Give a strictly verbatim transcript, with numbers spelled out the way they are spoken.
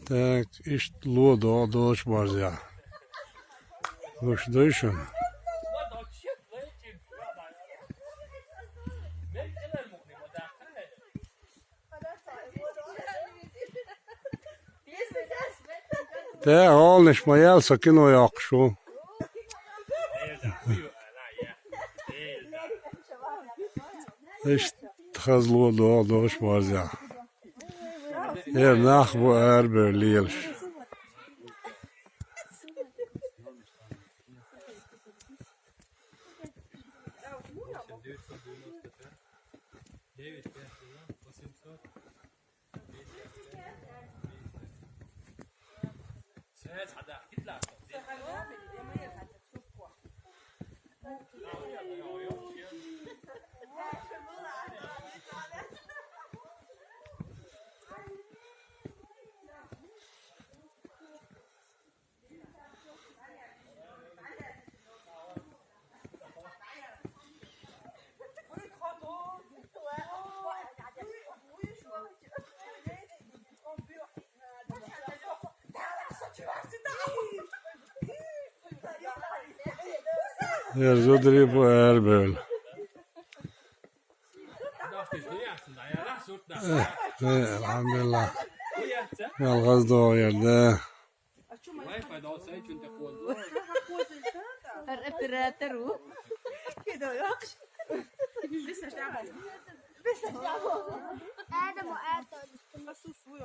Так, иштта ло догӀу долчу барзехь. Луш дуй шуна? Те, гӀолнаш ма ял, со кино йоккхуш ву. Иштта хаза ло догӀу долчу барзехь. Э, нах бу арабевлла лелаш. Э, зударий бу арабевлла. Э, э, алхьамдулиллахӀ. Ялхаза догӀу яра, да. ХӀара оператор ву. Адам, Адам. Ас ус ву.